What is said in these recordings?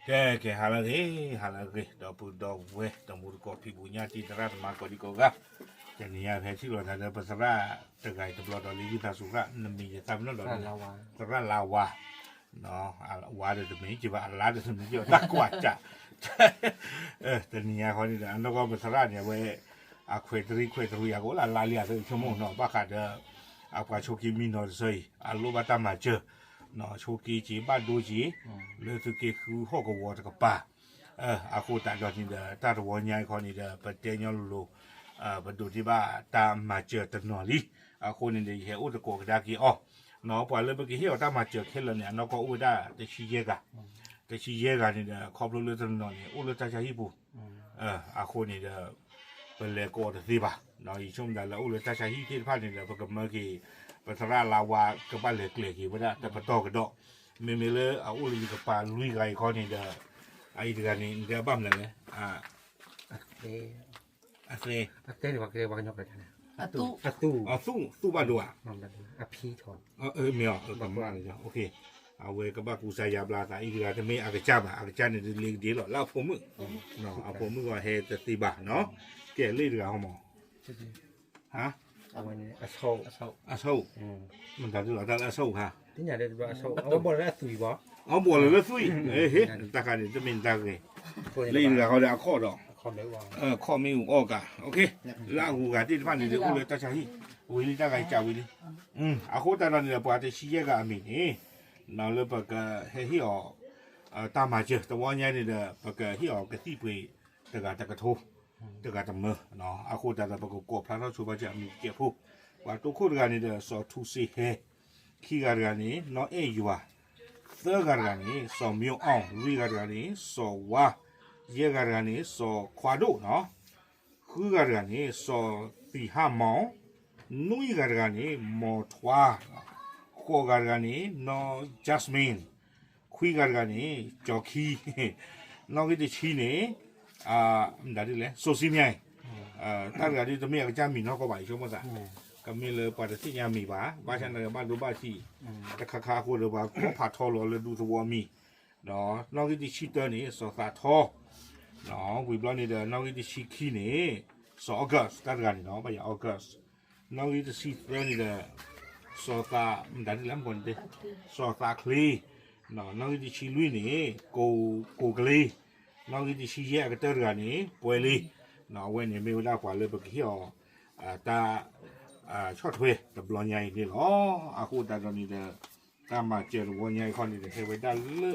ကဲ ကဲ ဟါလၢအဂ့ၤ ဟါလၢအဂ့ၤ ဒီပုၢ်ဒီဝဲၢ် တံၤသကိးဖံးဘူးညၣ်တံၢ်သရၣ်သမါကိးဒံကိးဂၤ, တနံၤညါဖဲထံၣ်လိာ်သးလၢပသရၣ်တဂၤအံၤတဘျီဒီးလၢ ဝံသးစူၤသရၣ် နမံၤယသးပ့ၤနီၣ်ဒီး သရၣ်လါဝါ, ဝါဒီးတမ့ၢ်က့ၤဘၣ် အလါဒီးတမ့ၢ်က့ၤဘၣ် တၢ်ကွၢ်စး တနံၤညါခီန့ၣ်ဒီး အနီၢ်ကီၢ်ပသရၣ်န့ၣ် အဝဲ အခွဲးတရံးခွဲးတရံး အကအိၣ်လၢအလါလံအသးဆိကမိၣ်နီၤ ဘၣ်ဃးဒီး အပှၤဆိးက့မံနီၤတစၢအံၤ အလိၣ်ဘၣ်တၢ်မၤစၢၤ ဆိးက့က့ၤဘၣ်ဒိက့ၤ လၢသုးက့ဃုဟီၣ်ကဝီၤတကပၤ အဃိသတးဒီးန့ၣ်ဒီး တၢ်တဝီညါအံၤခီန့ၣ်ဒီး ပတဲညီလိၤလိၤ ပဒိးန့ၢ်ဘၣ်တၢ်မၤစၢၤတနီၤလံ. အဃိန့ၣ်ဒီး ယဟဲအိၣ်သကိးကဒါက့ၤအီၤ နီၤ ပှၤလၢပကဟ့ၣ်အီၤတၢ်မၤစၢၤခဲလၢာ်န့ၣ် အနီၢ်ကီၢ်အိၣ်ဝဲဒၣ်တဆံယဲၢ်ဂၤ, တဆံယဲၢ်ဂၤန့ၣ်ဒီး ခီဖျိလၢတနီၤန့ၣ် အိၣ်လၢတၢ်ဆါဟံၣ်ပူၤ အဃိန့ၣ်ဒီး ပလဲၤကိးအီၤတသ့ဘၣ်. ယဆိကမိၣ်သးလၢအအိၣ်လၢတၢ်ဆါဟံၣ်သ့ၣ်တဖၣ်န့ၣ်ဒီး ပကမၢက့ၤ ပသရၣ်လါဝါကဘၣ်လဲၤကျဲၤက့ၤဝဲဒၣ်တပတီၢ်ကဒီး, မ့မ့ၢ်လၢအအိၣ်လၢယကပၤလွံၢ်ဂၤအံၤခီန့ၣ်ဒီး အအံၤတဂၤန့ၣ် နတဲဘၣ်မနုၤလဲၣ် အသဲ, အသူၣ်, သူၣ်ဘၣ်ဒိဧါ, မ့ၢ်အီၤ, အဝဲကဘၣ်ကူစါယါဘျါသး အံၤတဂၤတမ့ၢ်အကစၢ်ဘၣ် အကစၢ်န့ၣ်တလ့ၤကဒ့လီၤ လၢအဖိမုၣ်, အဖိမုၣ်ဂီၤဟဲတသ့ဘၣ်နီၤ, ကဲလၢအံၤတဂၤဟီမး ဟါ, အဆိၣ်, မတၤဒ်လီၤတၢ်လၢအဆိၣ်ခါ, အီဘီၣ်လၢသွံၣ်, တၢ်ခါန့ၣ် တမ့ၢ်တၢ်ဂ့ၤ, လၢအံၤတဂၤဃီဒီးအခီၣ်ဒီး, ခီၣ်မ့ၢ်အူအီၣ်ကး, လၢအဂုၤဂၤသ့ၣ်တဖၣ်န့ၣ်ဒီး အိၣ်လၢတၢ်ဆါဟံၣ်, ဝံၤလံတၢ်ဂၤကးဝံၤလံ, အဃိသတးဒီးန့ၣ်ဒီး ပှၤတဆံယဲၢ်ဂၤအမံၤန့ၣ်, လၢပကဟဲဟ့ၣ်အီၤ တၢ်မၤစၢၤ တဝီညါန့ၣ်ဒီး ပကဟ့ၣ်အီၤကသံၣ်ပှ့ၤတဂၤတကထိ, တဂၤတမၢ, အဃိသတးဒီး ပကကိးဖျါထီၣ်ဆိပာ်စၢၤအမံၤတကဲးဖိ, ပှၤတိခိၣ်တဂၤန့ၣ်ဒီး စီၤထူစ့ဟဲ, ခံဂၤတဂၤန့ၣ် နီၢ်အဲၣ်ယွၤ, သၢဂၤတဂၤန့ၣ် စီၤမၠိအီၣ်, လွံၢ်ဂၤတဂၤန့ၣ် စီၤဝါ, ယဲၢ်ဂၤတဂၤန့ၣ် စီၤခွါဒိၣ်နီၤ ဃုဂၤတဂၤန့ၣ် စီၤသံၣ်ဟၣ်မီၤ, နွံဂၤတဂၤန့ၣ် မီၤထွါ, ဃိးဂၤတဂၤန့ၣ် နီၢ် Jasmine, ခွံဂၤတဂၤန့ၣ် ကၠီၤခံ, နီၣ်ဂံၢ်တဆံန့ၣ် မတၤဒ်လဲၣ် စိၤစံမၠဲၣ်, တၢ်တဂၤဒ်တမ့ၢ်အကစၢ်မံၤနီၢ်ကီၢ်ဘၣ် ယဆိကမိၣ်သး, ကမ့ၢ်လၢပှၤတသ့ၣ်ညါမံၤဘၣ်, ဘၣ်ဆၣ်န့ၣ်ဘၣ်ဒိဘၣ်ထံး, တခါခါအဃိဒီးပှၤကီဖးထီလီၤလၢဒူသဝီမံၤ, ဒီးနီၣ်ဂံၢ်တဆံတၢန့ၣ် စီၤသးထီ, ဝံၤဘျီန့ၣ်ဒီး နီၣ်ဂံၢ်တဆံခံန့ၣ် စီၤ August တၢ်တဂၤန့ၣ်နီၤ ဘၣ်ယၤ August, နီၣ်ဂံၢ်တဆံသၢန့ၣ်ဒီး စီၤသး မတၤဒ်လဲၣ်မ့ၢ်ကိးန့ၣ်သ့, စီၤသးချ့, နီၣ်ဂံၢ်တဆံလွံၢ်န့ၣ် ကိးကလ့, နီၣ်ဂံၢ်တဆံယဲၢ်အကတၢၢ်တဂၤန့ၣ် ပှဲၤလ့, အဝဲန့ၣ်မ့ၢ်ဝဲဒၣ်ပှၤလၢပကဟ့ၣ်အီၤ တၢ် ဆီၣ်ထွဲတဘျီညါအံၤန့ၣ်လီၤ. အဃိသတးဒီးန့ၣ်ဒီး တၢ်မၤစၢၤတဝီညါအံၤခီန့ၣ်ဒီး ဟဲဝဲဒၣ်လၢ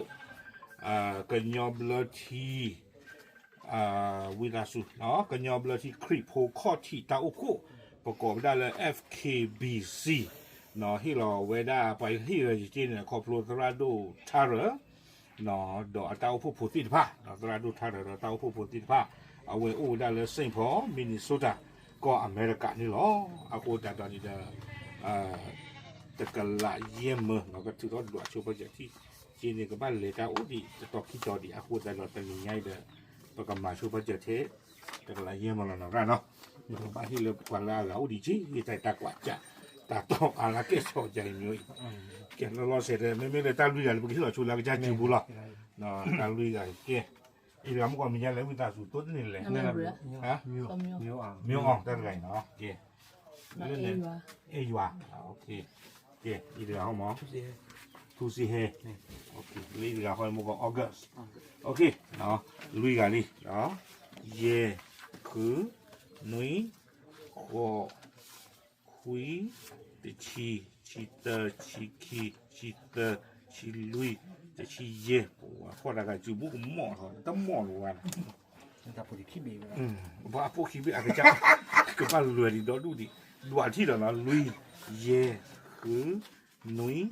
ကညီဘျၢထံ ဝံသးစူၤ ကညီဘျၢထံခရံာ်ဖိခီၣ်ထံးတၢ်အိၣ်ဖှိၣ် ပကိးဝဲဒၣ်လၢ F K B C ဟ့ၣ်လီၤဝဲဒၣ်ပှၤဟ့ၣ်လီၤယက့န့ၣ် ခီဖျိသရၣ်ဒိၣ်ထါရၢၢ် ဒီးအတၢ်အိၣ်ဖှိၣ်ဖိသ့ၣ်တဖၣ် သရၣ်ဒိၣ်ထါရၢၢ်ဒီးတၢ်အိၣ်ဖှိၣ်ဖိသ့ၣ်တဖၣ် အဝဲအိၣ်ဝဲဒၣ်လၢ Saint Paul Minnesota ကီၢ်အမဲရကၤန့ၣ်လီၤ. အဃိသတးဒီးန့ၣ်ဒီး တကလးယဲၢ်မၢ ကထုးထီၣ်ဒွးဆိပာ်စၢၤထံၣ်က့န့ၣ် ကဘၣ်လဲၤတၢ်အိၣ်ဒံး တတီၤခံတီၤဒံး အဃိသတးဒီးတနံၤညါအံၤဒီး ပကမၤဆိပာ်စၢၤထဲ တကလးယဲၢ်မၢလီၤနီၤရၣ်နီၤ ပကဘၣ်ဟ့ၣ်လၢပှၤလၢအဂၤအိၣ်ဒံးက့ တၢ်ကွၢ်စး တၢ်တီၢ်အါလၢကဲဆီးကဲအံၤမ့ၢ် ကဲလီၤလီၤဆဲးဒီး မ့မ့ၢ်လၢတၢ်လွံၢ်ဂၤလၢပကဟ့ၣ်လီၤဆိလၢအကစၢ်စုပူၤလီၤ တၢ်လွံၢ်ဂၤကဲ အံၤတဂၤမ့ၢ်ကီးမံၤညါလဲၣ် ဝံသးစူၤတိၢ်တန့ၢ်လဲၣ် မ့ၢ်အီၤ တၢ်တဂၤအံၤနီၤ ကဲ လၢန့ၣ် အဲၣ်ယွၤ ကဲ အံၤတဂၤဟီမး ထူစံဟဲ လၢအံၤတဂၤဟီမ့ၢ်ကီး August လွံၢ်ဂၤလံ ယဲၢ် ဃု နွံ ဃိး ခွံ တဆံ ဆံတၢ ဆံခံ ဆံသၢ ဆံလွံၢ် တဆံယဲၢ် ပှၤဃီတဂၤစုပူၤကမီၣ်ထီၣ် တမီၣ်လၢၤဝဲ ပှၤအဖိခံဘ့ၣ် အကစၢ် ကဘၣ်လွဲၤဒံးဒီဒူၣ်ဒံး ဒွးထံၣ်ဒီးနီၤ လွံၢ် ယဲၢ် ဃု နွံ ဃိး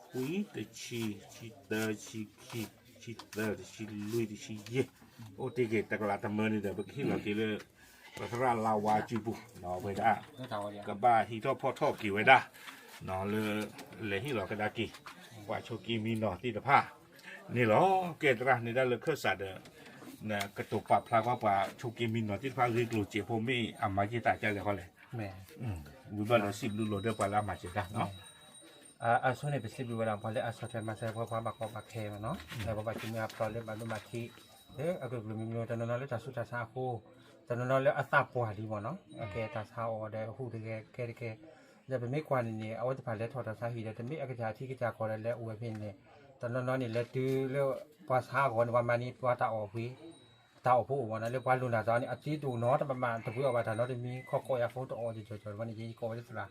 ခွံ တဆံ ဆံတၢ ဆံခံ ဆံသၢ တဆံလွံၢ် တဆံယဲၢ် အိၣ်တ့ၢ်က့ၤတကလးတမၢန့ၣ်ဒီး ပကဟ့ၣ်လီၤက့ၤလၢ ပသရၣ်လါဝါစုပူၤ ဝဲဒၣ် ကဘၣ်ဟံးထီၣ်ဖီၣ်ထီၣ်က့ၤဝဲဒၣ် လၢ လဲၤဟ့ၣ်လီၤကဒါက့ၤ ပှၤဆိးက့မံနီၤသ့ၣ်တဖၣ်န့ၣ်လီၤ. ကဲသရၣ်န့ၣ်ဒၣ်လၢခၢၣ်စးဒီး ကတိၤပာ်ဖျါကွၢ်ပှၤဆိးက့မံနီၤသ့ၣ်တဖၣ်ဂ့ၢ်ကျိၤစဲးဖိမ့ၢ်အမၤယံာ်သးဒ်လဲၣ်ဃီလဲၣ် ဝံၤဘျီဒီးစံးဘျုးလိာ်ဒီးပှၤလၢအမၤစၢၤတၢ်နီၤ အဆိန့ၣ် ပစံးဘျုးဝဲဒၣ် ပှၤလၢအဆီၣ်ထွဲမၤစၢၤပှၤ ပှၤဘၣ်ကီဘၣ်ခဲမ့ၢ်နီၤ, လၢပှၤဘၣ်က့ၤမ့ၢ်အဖျိးလၢဘၣ်ဒိဘၣ်ထံး, လၢအကလုာ်ကလုာ်မံၤမံၤ တနီၤနီၤလၢတၢ်ဆူးတၢ်ဆါအဃိ, တနီၤနီၤလၢအသးပှၢ်လံမ့ၢ်နီၤ, အကဲတၢ်ဆါအီၤဒီးဟူးတဂဲၤကဲတဂဲၤ, ဒီးပမ့ၢ်ကွၢ်န့ၣ်န့ၣ် အဝဲသ့ၣ်တဖၣ်လဲၤထီၣ်တၢ်ဆါဟံၣ်ဒီး တမ့ၢ်အကစၢ်ထံကစၢ်ကီၢ်ဒီးလဲၤအိၣ်ဝဲဖဲန့ၣ်, တနီၤနီၤန့ၣ် လဲၤတုၤလၢ ပှၤဆါအဂီၢ်န့ၣ် ပှၤမၤန့ၢ်ပှၤတၢ်အီၣ်ပှ့ၤ တၢ်အိၣ်ဖှိၣ်အိၣ်မ့ၢ်နီၤ, လၢပှၤလိၣ်နၢ်တၢ်န့ၣ် အစ့တအိၣ်နီတမံၤမံၤ တပှ့ၤအီၣ်ဘၣ်တၢ်နီတမံၤ ခီကီးယၤဖိတအိၣ်ကၠီကၠီဝဲန့ၣ် ယကိးဝဲလၢသရၣ်,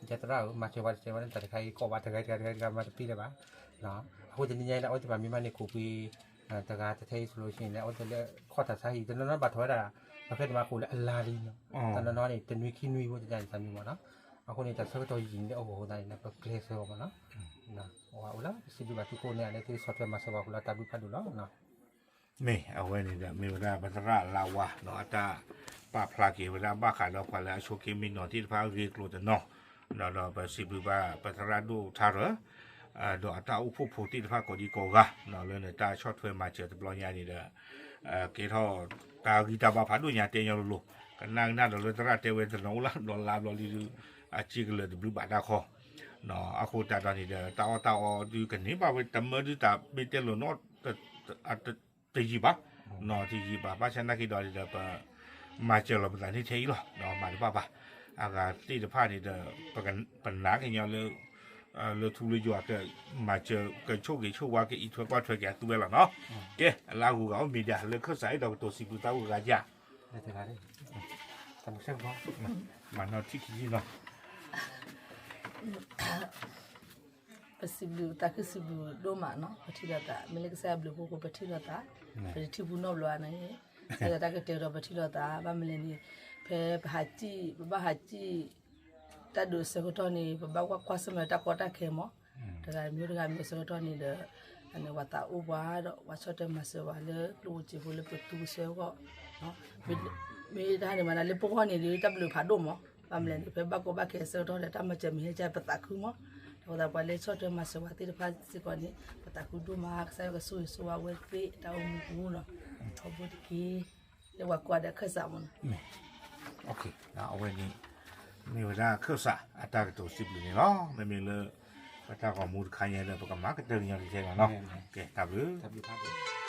ယသရၣ်ဧၢ မၤစၢၤပှၤတစဲးဝဲန့ၣ် တၢ်တခါအံၤကိးဘၣ်တဂၤတဂၤတဂၤတဂၤ မၤတပ့ၤလၢၤဘၣ်, အဃိတနံၤညါအံၤလၢအဝဲသ့ၣ်တဖၣ်မ့ၢ်မၤန့ၢ်ကိၣ်ပှ့ၤ တဂၤတထဲအံၤ solution န့ၣ် အဝဲသ့ၣ်လၢခီၣ်တၢ်ဆါဟံၣ် တနီၤနီၤဘၣ်ထီၣ်ဝဲဒၣ် ပဃဲတမၤကိၣ်လၢအလါလံနီၤ, တနီၤနီၤန့ၣ် တနွံခံနွံဖိတန့ၣ်တၢ်မံၤမ့ၢ်နီၤ, အဃိန့ၣ် တၢ်ဆၢကတီၢ်ယံာ်လၢအဂီၢ်အဃိသတးန့ၣ် ပကျဲးစၢးအီၤမ့ၢ်နီၤ, အိၣ်လၢပစံးဘျုးဘၣ်သုကိးန့ၢ် လၢသုဆီၣ်ထွဲမၤစၢၤပှၤအဃိလၢတၢ်ဘျုးဖးဒိၣ်လီၤ. မ့ၢ်အဝဲန့ၣ်ဒီး မ့ၢ်ဝဲဒၣ်ပသရၣ်လါဝါဒီးအတၢ်ပာ်ဖျါက့ၤဝဲဒၣ်ဘၣ်ဃးဒီးပှၤလၢအဆိးက့မံနီၤသ့ၣ်တဖၣ်အဂ့ၢ်အကျိၤတနီၤ, ဒီးပစံးဘျုးဘၣ်ပသရၣ်ဒိၣ်ထါရၢ ဒီးအတၢ်အိၣ်ဖှိၣ်ဖိသ့ၣ်တဖၣ်ကိးဒံကိးဂၤ, လၢနတၢ်ဆီၣ်ထွဲမၤစၢၤတဘျီညါန့ၣ်ဒီး ကဲထီၣ်တၢ်ဂံၢ်တၢ်ဘါဖးဒိၣ်ညါတဲညီလိၤလိၤ, ကနၣ်ကနၣ်ဒီးလၢသရၣ်တဲဝဲတနီၤအိၣ်လၢဘျီလါဘျီလံဒုး အစ့ကလၢာ်တဘျုးဘၣ်တၢ်ခီ, အဃိသတးဒီးန့ၣ်ဒီး တၢ်အီၣ်တၢ်အီဒုးကန့ၢ်ဘၣ်ဝဲတမၢဒုးတၢ်မ့ၢ်တဲလိၤနီၤ တယံာ်ဘၣ်, တယံာ်ဘၣ်, ဘၣ်ဆၣ်နာ်က့ဒီးန့ၣ်ဒီး ပမၤစၢၤလီၤပသးန့ၣ်ထဲအံၤလီၤ, မၤတဘၣ်ဘၣ်, အဂၤသ့ၣ်တဖၣ်န့ၣ်ဒီး ပနာ်ကညီလၢ လၢထူလၢယွၤကမၤစၢၤ ကဆိၣ်ဂ့ၤဆိၣ်ဝါ ကအံးထွဲကွၢ်ထွဲက့ၤအသုဝဲလီၤနီၤ, ကဲ လၢအဂုၤအဂၤအိၣ်မံၤဒၣ် လၢခၢၣ်စးအံၤဒီးကတိၤစံးဘျုးသးအိၣ်ဂၤယၤ မၤနီၣ်ထံၣ်ခံယုၢ်နီၤ ပစံးဘျုးသးခုစံးဘျုးဒိၣ်မးနီၤ, ပထံၣ်လိာ်သး မ့ၢ်လၢကစၢ်ယွၤဘျုးဖှိၣ်အဃိ ပထံၣ်လိာ်သး, ပတထံၣ်ဘူးနီတဘျီဧါန့ၣ်, တၢ်ကတဲာ်ကတီၤပထံၣ်လိာ်သး ဘၣ်မနုၤလဲၣ်န့ၣ်, ဖဲပဟးစံၣ် ပဘၣ်ဟးစံၣ် တၢ်ဒုးအဆၢကတီၢ်န့ၣ် ပဘၣ်ကွၢ်ကွၢ်ဆၢၣ်မဲာ်တၢ်ကီတၢ်ခဲမး, တဂၤမ့ၢ်တဂၤမ့ၢ်အဆၢကတီၢ်န့ၣ်ဒီး အန့ၣ်ပှၤသးအိၣ်ပှၤဒီး ပှၤဆီၣ်ထွဲမၤစၢၤပှၤလၢကျိၣ်ဧိၤစ့ဖိလၢပသူပဆှၢအဂီၢ်, မ့ၢ်တၢ်န့ၣ်မး လၢပဂီၢ်န့ၣ်ဒီး တၢ်ဘျုးဖးဒိၣ်မး, ဘၣ်မနုၤလဲၣ်န့ၣ် ဖဲဘၣ်ကီဘၣ်ခဲအဆၢကတီၢ်ဒီး တၢ်မၤစၢၤမ့ၢ်ဟဲကၢ်ပသးခုမး, အဃိသတးပှၤလၢဆီၣ်ထွဲမၤစၢၤပှၤသ့ၣ်တဖၣ်စ့ၢ်ကီးန့ၣ် ပသးခုဒိၣ်မး ကစၢ်ယွၤကဆိၣ်ဂ့ၤဆိၣ်ဝါဝဲသ့ၣ်တၢ်အိၣ်မူပူၤနီၤ, ထီဘိတက့ၢ်, လၢပှၤကိးဂၤဒဲးခၢၣ်စးမးနီၤ, အဝဲန့ၣ် မ့ၢ်ဝဲဒၣ်ခၢၣ်စးအတၢ်ကတိၤစံးဘျုးန့ၣ်လီၤ, မ့မ့ၢ်လၢ ပတၢ်ဂီၤမူတခါညါဒီး ပကမၤကတၢၢ်ကညီတကဲလီၤနီၤ, ကဲ တၢ်ဘျုး